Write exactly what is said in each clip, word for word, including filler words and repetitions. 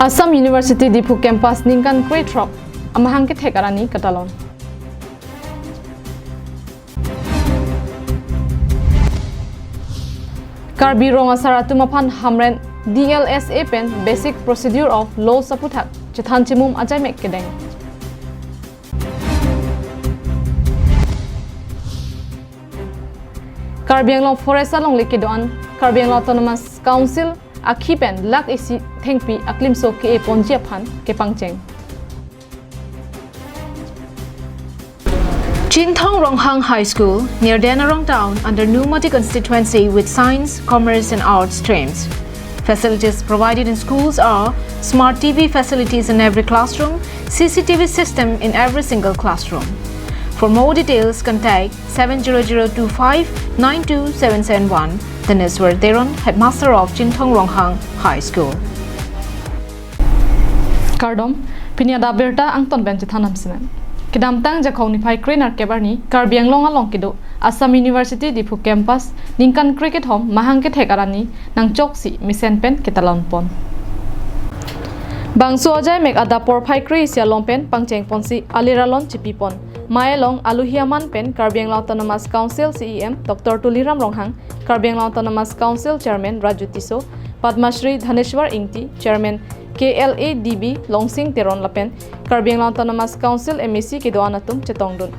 Assam University Diphu Campus ningkan krethrok amahang kethek arni katalon. Karbi Rong Asar atum aphan Hamren D L S A pen Basic Procedure of Laws aputhak chethan chimum ajaimek kedeng. Karbi Anglong Forest alongle kedo-an Karbi Anglong Autonomous Council akhi pen lakh isi thengpi aklimso ke-e ponji aphan kepangcheng. Chinthong Ronghang High School, near Denarong Town, under Nomati constituency, with Science, Commerce and Arts streams. Facilities provided in schools are smart T V facilities in every classroom, C C T V system in every single classroom. For more details, contact seven zero zero two five nine two seven seven one. Dhaneswar Teron, headmaster of Chinthong Ronghang High School. Kardom, pini adap abirta angton pen chethan nangji. Kedamtang Jakhong niphai kre-nerkep arni Karbi Anglong along kedo Assam University Diphu Campus ningkan krekethom mahang kethek arni nangchoksi mesen pen ketalon pon. Bangso ajaimek adap porphai kre-isi along pen pangcheng ponsi alir alon chipi pon. Mei along alohi aman pen Karbi Anglong Autonomous Council C E M Doctor Tuliram Ronghang, Karbi Anglong Autonomous Council Chairman Raju Tisso, Padma Shri Dhaneswar Ingti, Chairman K L A D B Longsing Teron lapen Karbi Anglong Autonomous Council M A C kedo-an atum chetongdun.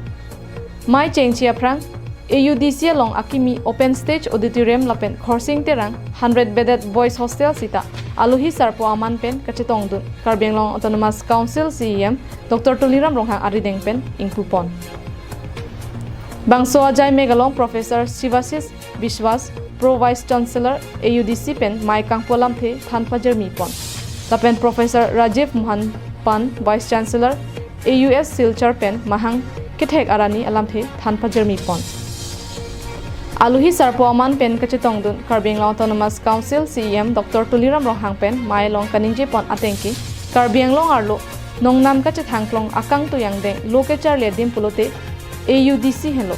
Mei chengji aphrang A U D C along akimi Open Stage Auditorium lapen Khorsing Terang hundred bedded boys hostel sita alohi sarpo aman pen kachetongdun Karbi Anglong Autonomous Council C E M Doctor Tuliram Ronghang arideng pen ingpu pon. Bangso ajaimek along Professor Shivashish Biswas, Pro Vice Chancellor A U D C pen mei kangpu alamthe than pajirmi pon. Lapen Professor Rajiv Mohan Pant, Vice Chancellor A U S Silchar pen mahang kethek arni alamthe than pajirmi pon. Alohi sarpo aman pen kachetongdun Karbi Anglong Autonomous Council C E M Doctor Tuliram Ronghang pen mei along kaningje pon ateng ke Karbi Anglong arlo nongnam kachethangklong akangtui angdeng lo kecharli adim pulote A U D C henlo.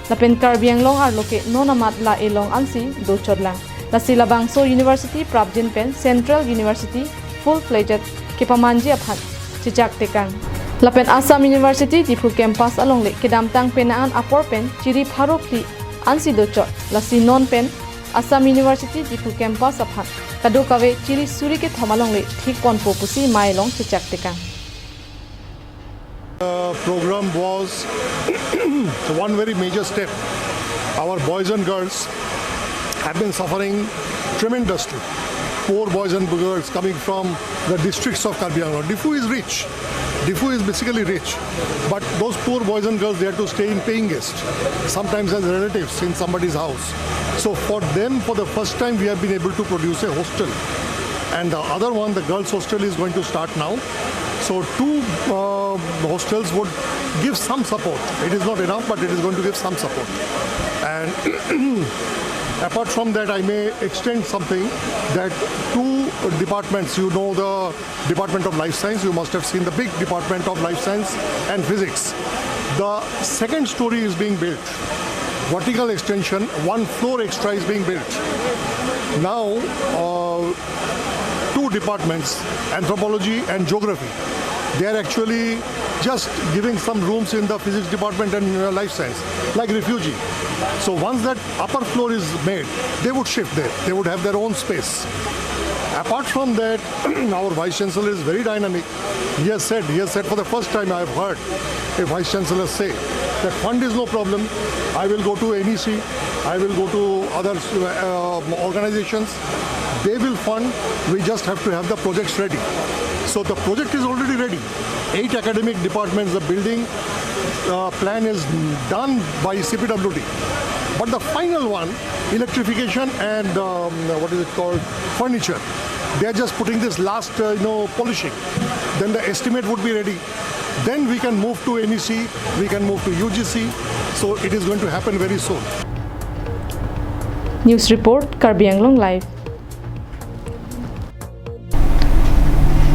Lapen Karbi Anglong arlo ke non amat la-e long ansi dochotlang. Lasi labangso university prapjin pen Central University full-fledged kepamanji aphan chechak tekang. Lapen Assam University Diphu Campus alongle kedamtang penang an apor pen chiri pharo phli ansi dochot. Lasi non pen Assam University Diphu Campus aphan kadokave chiri suri kethom alongle thik ponpo pusi mei along chechak tekang. The program was one very major step. Our boys and girls have been suffering tremendously. Poor boys and girls coming from the districts of Karbi Anglong. Diphu is rich. Diphu is basically rich. But those poor boys and girls, they have to stay in paying guest, sometimes as relatives in somebody's house. So for them, for the first time, we have been able to produce a hostel. And the other one, the girls' hostel, is going to start now. So two uh, hostels would give some support. It is not enough, but it is going to give some support. And apart from that, I may extend something that two departments, you know, the Department of Life Science, you must have seen the big Department of Life Science and Physics. The second story is being built. Vertical extension, one floor extra is being built. Now, uh, two departments, anthropology and geography, they are actually just giving some rooms in the physics department and uh, life science, like refugee. So once that upper floor is made, they would shift there. They would have their own space. Apart from that, our vice chancellor is very dynamic. He has said, he has said, for the first time I have heard a vice chancellor say that fund is no problem. I will go to N E C, I will go to other uh, organizations. They will fund. We just have to have the projects ready. So the project is already ready. Eight academic departments, the building uh, plan is done by C P W D. But the final one, electrification and um, what is it called, furniture, they are just putting this last, uh, you know, polishing. Then the estimate would be ready. Then we can move to N E C, we can move to U G C. So it is going to happen very soon. News report, Karbi Anglong Live.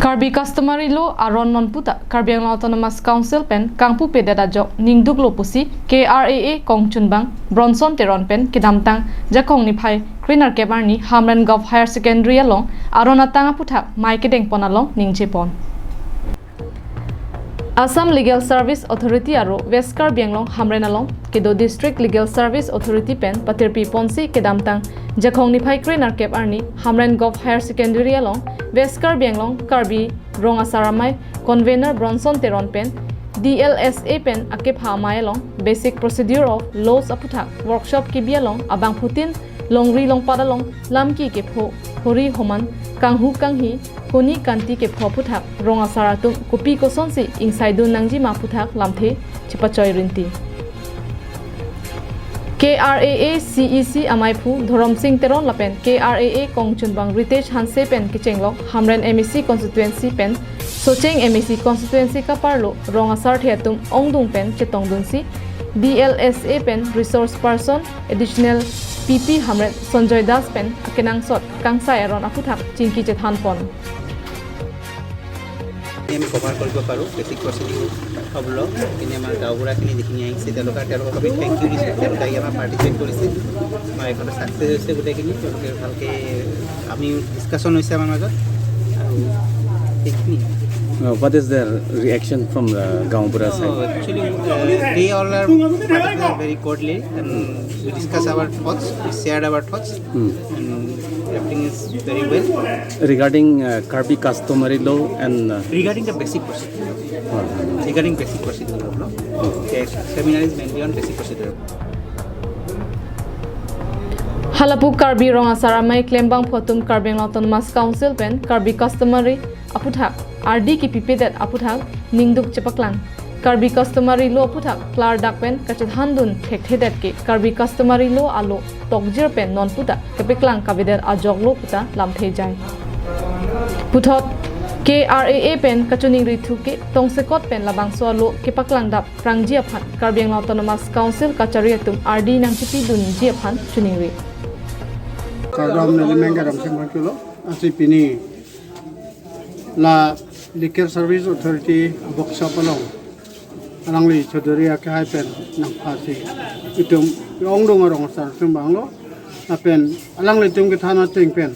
Karbi Customary Law aron non puta Karbi Anglong Autonomous Council pen kangpupedet ajok ningduklo pusi K R A A kongchunbang Bronson Teron pen kedamtang Jakhong niphai kre nerkep arni Hamren Govt Higher Secondary along aron atang aphuthak mei kedengpon along ningjepon. Assam Legal Service Authority aro West Karbi Anglong Hamren along kedo District Legal Service Authority pen patirpi ponsi kedamtang Jakhong niphai kre nerkep arni Hamren Govt Higher Secondary along West Karbi Anglong Karbi Rong Asar Amei Convener Bronson Teron pen D L S A pen akepha amei along Basic Procedure of Laws aphuthak workshop kebi along abangphutin longri longpat along lamki kepho, hori homan, kanghu kanghi, koni kanti kepho aphuthak rong asar atum kopi kosonsi ingsaidun nangjima aphuthak lamthe chepachoi rinti. K R A A C E C ameiphu Dhorom Sing Teron lapen K R A A kongchunbang Ritesh Hanse pen kechenglok Hamren M A C constituency pen Socheng M A C constituency kaparlo rong asarthe atum ongdung pen chetongdunsi D L S A pen resource person additional P P Hamren Sanjoy Das pen akenangsot kangsai aron aphuthak chingki chethanpon. আমি কভাৰ কৰিব পাৰোঁ basic proceeding of law. এইখিনি আমাৰ গাঁওবুঢ়াখিনি যিখিনি আহিছে তেওঁলোকৰ তেওঁলোকক আমি থেংক ইউ দিছোঁ। তেওঁলোকে আহি আমাৰ পাৰ্টিচিপেট কৰিছে। আমাৰ এইখন ছাকচেছ হৈছে গোটেইখিনি। তেওঁলোকে ভালকৈ আমি ডিছকাশ্যন হৈছে আমাৰ মাজত আৰু সেইখিনি। Uh, what is the reaction from the Gaonbura side? Actually, uh, they all are particular very cordially and we discuss our thoughts, we shared our thoughts and everything is very well. Regarding uh, Karbi customary law and uh, Regarding the basic procedure, regarding basic procedure of law, the seminar is mainly on basic procedure. Halapu Karbi Rong Asar Amei klembangphu atum Karbi Anglong Autonomous Council pen Karbi customary aphuthak ardi kipipedet aphuthak ningduk chepaklang. Karbi customary law aphuthak klardak pen kachethandun thekthedet ke Karbi customary law alo tokjir pen non puta kepeklang kavedet ajoklo puta lamthe jai. Puthot K R A A pen kachiningri thu ke tongsekot pen labangso alo kepaklangdap prangji aphan Karbi Anglong Autonomous Council kachari atum ardi nangchipidunji aphan chiningri. Kardom neli meng Kardom Sing Bangchulo, ansi pini la Legal Service Authority workshop along alangli Chaudhary akehai pen nangphasi itum ongdung arong asar atum abanglo lapen alanglitum kethan ateng pen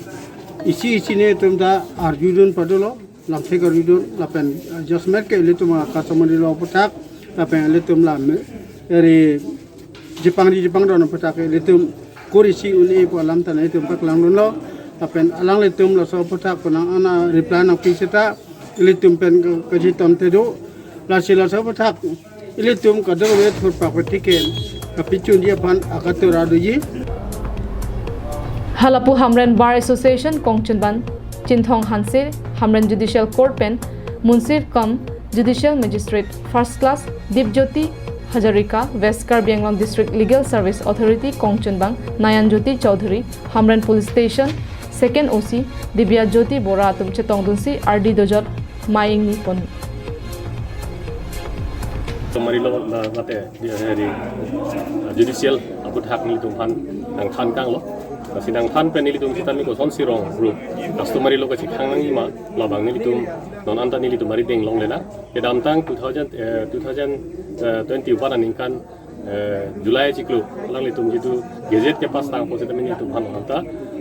isi isi ne itum ta arjudun padulo lamthe arjudun lapen judgment ke ilitum customary law aphuthak lapen ilitum la me- eri jipang di jipang don aphuthak ilitum kurisi un-e pu alam ta nelitum paklangdunlo lapen alanglitum laso aphuthak penang ana reply nangpi seta ilitum pen ke- kejiton tedu lasi laso aphuthak ilitum kadokave thurpak patike kapichunji aphan akatura doji. Halapu Hamren Bar Association kongchunbang Chinthong Hanse Hamren Judicial Court pen Munsif cum Judicial Magistrate First Class Dipjyoti Hazarika, West Karbi Anglong District Legal Service Authority kongchunbang Nayan Jyoti Chowdhury, Hamren Police Station Second O C Dibya Jyoti Bora atum chetongdunsi ardi dojot mei ingni pon. Customary law la mate di heri judicial aphuthak nelitum aphan nangthan kanglo. Lasi nangthan pen nelitum sitame kosonsi rong rup customary law kachekhang nangjima labang nelitum non anta nelitum arideng longlelang. Kedamtang two thousand, eh, two thousand twenty-one aningkan eh, July achiklo alanglitum jitu gazette kepass tangpo sitame nelitum aphan anta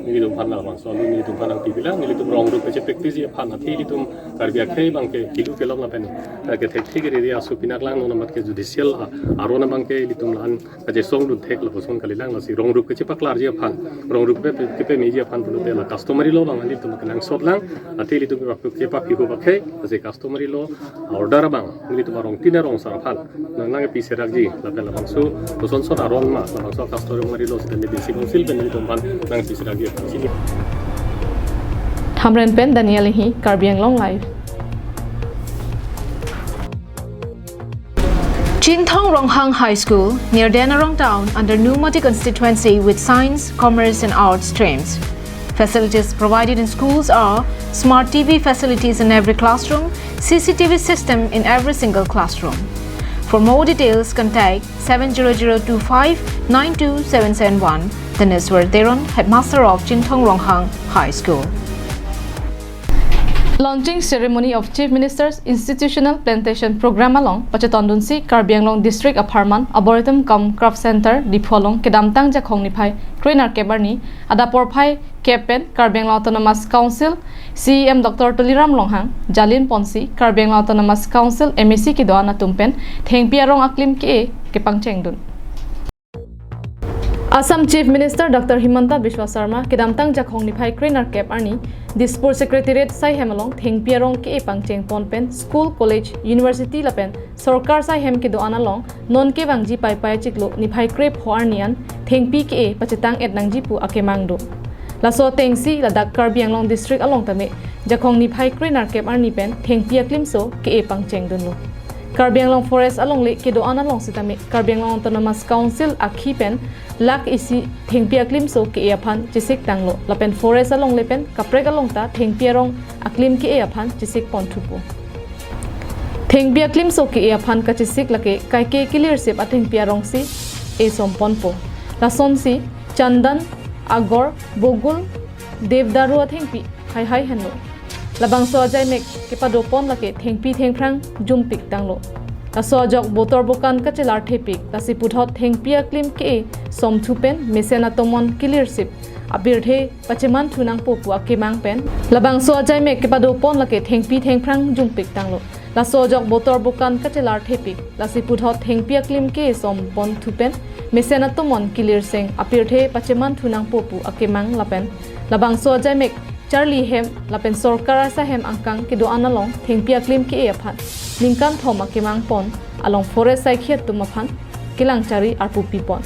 nelitum aphan labangso alo nelitum aphan nangpipelang, nelitum rong rup kachepractice ji aphan athe ilitum Karbi akhei abangke kilu kelong lapen eh, kethekthe keriri aso pinaklang non amat ke judicial a- aron abangke ilitum la-an kachesongdun thek lapuson kalilang, lasi rong rup kachepaklarji aphan rong rup kepe- kepemeji aphan pulote la customary law abang ilitum kenangsotlang athe ilitum kepak kepak kihu pakhei lasi customary law order abang nelitum arong tin arong asar aphan nang nangpiserakji lapen labangso kosonson aron ma labangso customary law sitame D C Council pen nelitum aphan nangpiserakji aphan chini. Hamren pen Daniel Hi, Karbi Anglong Live. Chinthong Ronghang High School near Denarong Town under Nomati constituency with Science, Commerce and Arts streams. Facilities provided in schools are smart T V facilities in every classroom, C C T V system in every single classroom. For more details, contact seven zero zero two five nine two seven seven one. Taneswar Teron, Headmaster of Chinthong Ronghang High School. Launching ceremony of Chief Minister's Institutional Plantation Programme along pachetondunsi Karbi Anglong District apharman Arboretum cum Craft Centre Diphu along kedamtang Jakhong niphai krenerkep arni adap porphai kep pen Karbi Anglong Autonomous Council C E M Doctor Tuliram Ronghang jalin ponsi Karbi Anglong Autonomous Council M A C kedo-an atum pen thengpi arong aklim ke-e kepangchengdun. Assam Chief Minister Doctor Himanta Biswa Sarma kedamtang Jakhong niphai krenerkep arni Dispur Secretariat saihem along thengpi arong ke-e pangcheng pon pen school, college, university lapen sorkar saihem kedo-an along non kevangji Paipai achiklo niphai krepho arni an thengpi ke-e pachetang-et nangji pu akemang do. Laso atengsi ladak Karbi Anglong District along tame Jakhong niphai krenerkep arni pen thengpi aklimso ke-e pangchengdunlo. Karbi Anglong Forest alongle kedo-an along sitame Karbi Anglong Autonomous Council akhi pen lakh isi thengpi aklimso ke-e aphan chesik tanglo lapen Forest alongle pen kaprek along ta thengpi arong aklim ke-e aphan chesik pon thupo. Thengpi aklimso ke-e aphan kachesik lake kaike kilirsip athengpi arongsi esom ponpo. Lasonsi chandan, agor, bogul, devdaru athengpi haihai henlo. Labangso ajaimek kepado pon lake thengpi thengphrang jumpik tanglo. Laso ajok botor bokan kachelar thepik, lasi puthot thengpi aklim ke-e somthu pen mesen atomon kilirsip apirthe pacheman thu nangpo pu akemang pen labangso ajaimek kepado pon lake thengpi thengphrang jumpik tanglo. Laso ajok botor bokan kachelar thepik, lasi puthot thengpi aklim ke-e som pon thu pen mesen atomon kilirseng apirthe pacheman thu nangpo pu akemang lapen labangso ajaimek charli hem lapen sorkar asaihem angkang kedo-an along thengpi aklim ke-e aphan ningkan thom akemang pon along Forest saikhi atum aphan kelang chari arpupi pon.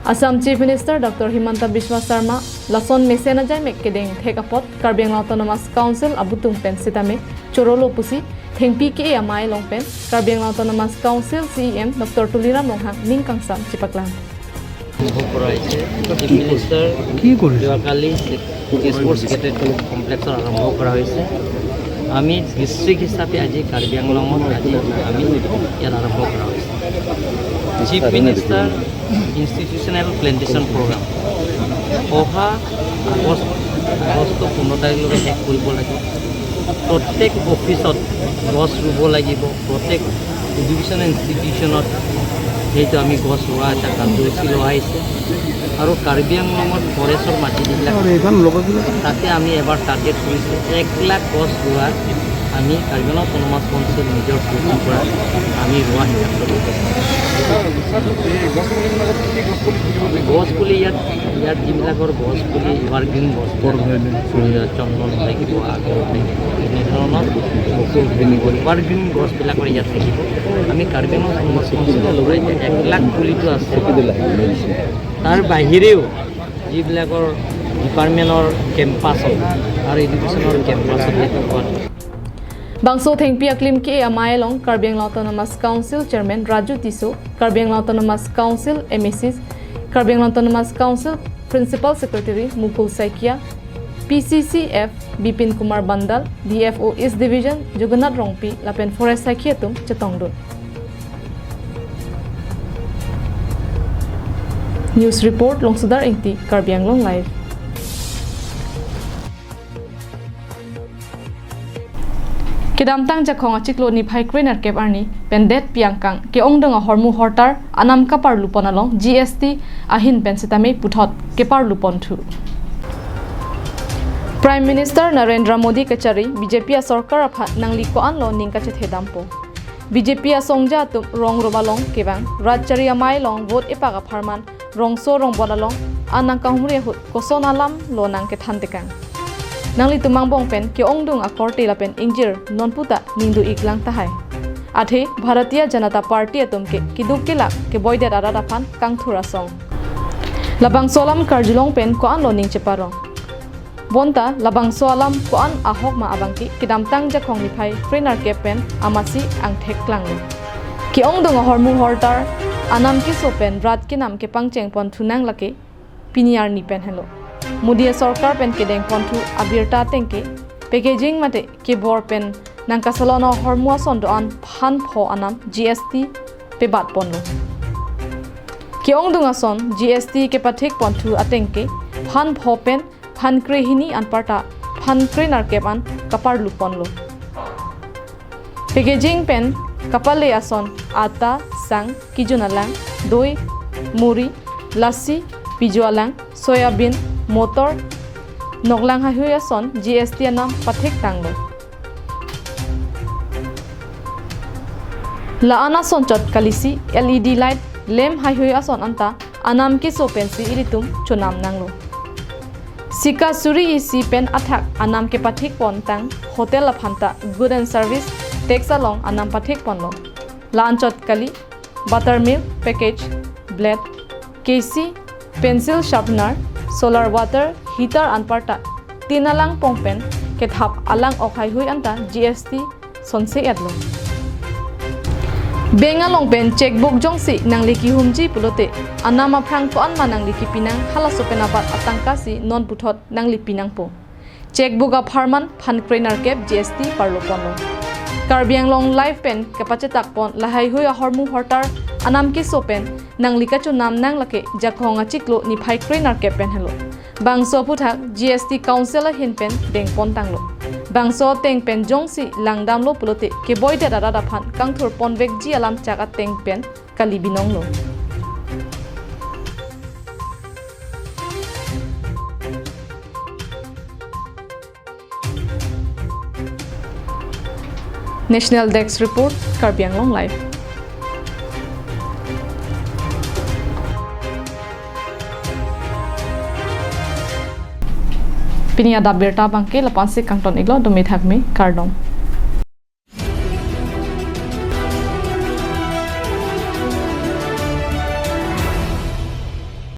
Assam Chief Minister Doctor Himanta Biswa Sarma lason mesen ajaimek kedeng thek apot Karbi Anglong Autonomous Council abutung pen sitame chorolo pusi thengpi ke-e amei along pen Karbi Anglong Autonomous Council C E M Doctor Tuliram Ronghang ning kangsam chepaklang. আৰম্ভ কৰা হৈছে। Chief minister কি কৰিছে? যোৱাকালি দিছপুৰ ছেক্ৰেটাৰী কমপ্লেক্সত আৰম্ভ কৰা হৈছে। আমি ডিষ্ট্ৰিক্ট হিচাপে আজি কাৰ্বি আংলঙত আজি আমি ইয়াত আৰম্ভ কৰা হৈছে। Chief minister institutional plantation programme অহা আগষ্ট, আগষ্ট পোন্ধৰ তাৰিখলৈকে শেষ কৰিব লাগে। প্ৰত্যেক অফিচত গছ ৰুব লাগিব, প্ৰত্যেক এডুকেশ্যন ইনষ্টিটিউচনত সেইটো আমি গছ ৰোৱা এটা কাৰ্যসূচী লোৱা হৈছে। আৰু কাৰ্বি আংলঙত ফৰেষ্টৰ মাটি যিবিলাক আছে, তাতে আমি এবাৰ টাৰ্গেট কৰিছোঁ এক লাখ গছ ৰোৱা। আমি কাৰ্বি আংলং অট'নমাছ কাউন্সিল নিজৰ পুঁজিৰ পৰা আমি ৰোৱা হিচাপ কৰি আছোঁ। গছ পুলি ইয়াত, ইয়াত যিবিলাকৰ গছ পুলি এভাৰগ্ৰীণ গছ, চন্দন লাগিব, আগৰ লাগিব, এনেধৰণৰ বকুল থাকিব, এভাৰগ্ৰীণ গছবিলাকৰ ইয়াত থাকিব। আমি কাৰ্বি আংলং অট'নমাছ কাউন্সিলৰ পৰা এতিয়া এক লাখ পুলিটো আছে। তাৰ বাহিৰেও যিবিলাকৰ ডিপাৰ্টমেণ্টৰ কেম্পাছত আৰু এডুকেশ্যনৰ কেম্পাছত সেইটো পোৱা যায়। Bangso thengpi aklim ke-e amei along Karbi Anglong Autonomous Council Chairman Raju Tisso, Karbi Anglong Autonomous Council M A Cs, Karbi Anglong Autonomous Council Principal Secretary Mukul Saikia, P C C F Bipin Kumar Bandal, D F O East Division Jagannath Rongpi lapen Forest saikhi atum chetongdun. News report Longsodar Ingti, Karbi Anglong Live. Kedamtang Jakhong achiklo niphai krenerkep arni pen det piangkang ke-ongdung ahormu hortar anam kaparlupon along G S T ahin pen sitame puthot keparlupon thu. Prime Minister Narendra Modi kachari B J P asorkar aphan nangli ko-anlo ning kachethedampo. B J P asongja atum rong roba along kevang rat chari amei along vote epak apharman rongso rongbot along an nangkahumri ahut koson alam lo nangkethan tekang. Nanglitum angbong pen ke-ongdung akorte lapen ingjir nonputa ning do-iklang tahai. Athe Bharatiya Janata Party atum ke keduk kelak keboidet arat aphan kangthur asong. Labangso alam karjulong pen ko-anlo ning cheparong. Bonta labangso alam ko-an ahok ma abangke kedamtang Jakhong niphai krenerkep pen amatsi angthek klanglo. Ke-ongdung ahormu hortar anam keso pen rat kenam kepangcheng pon thunang lake pini arni pen helo. Modi asorkar pen kedeng pon thu abirta ateng ke packaging mate kebor pen nangkasalon ahormu ason do-an phan pho anam G S T pebat ponlo. Ke-ongdung ason G S T kepathik pon thu ateng ke phan pho pen phan krehini anparta phan krenerkep an kaparlu ponlo. Packaging pen kapale ason atta, sang, kijun alang, doi, muri, lassi, piju alang, soya bean, motor, noklang haihui ason G S T anam pathik tanglo. La-an ason chot kalisi L E D light, lamp haihui ason anta anam keso pensi ilitum chonam nanglo. Sika suri isi pen athak anam kepathik pontang hotel aphanta good and service tax along anam pathik ponlo. La-an chot kali buttermilk package, blade, kesi, pencil sharpener, solar water, heater anparta tin alang pong pen kethap alang ok haihui anta G S T sonse-etlo. Bank along pen checkbook jongsi nangli kihumji pulote anam aphrang ko-an ma nangli kipinang, halaso pen abat atangka si non puthot nangli pinangpo. Checkbook apharman phan krenerkep G S T parlo ponlo. Karbi Anglong Live pen kapachetak pon lahaihui ahormu hortar anam keso pen nangli kachonam nang lake Jakhong achiklo niphai krenerkep pen helo. Bangso aphuthak G S T Council ahin pen deng pontanglo. Bangso ateng pen jongsi langdamlo pulote keboidet arat aphan kangthur ponvekji alam chak ateng pen kali binonglo. National Desk Report, Karbi Anglong Live. Pini adap birta abangke lapu-ansi kangton-iklo, dome thakme, kardom.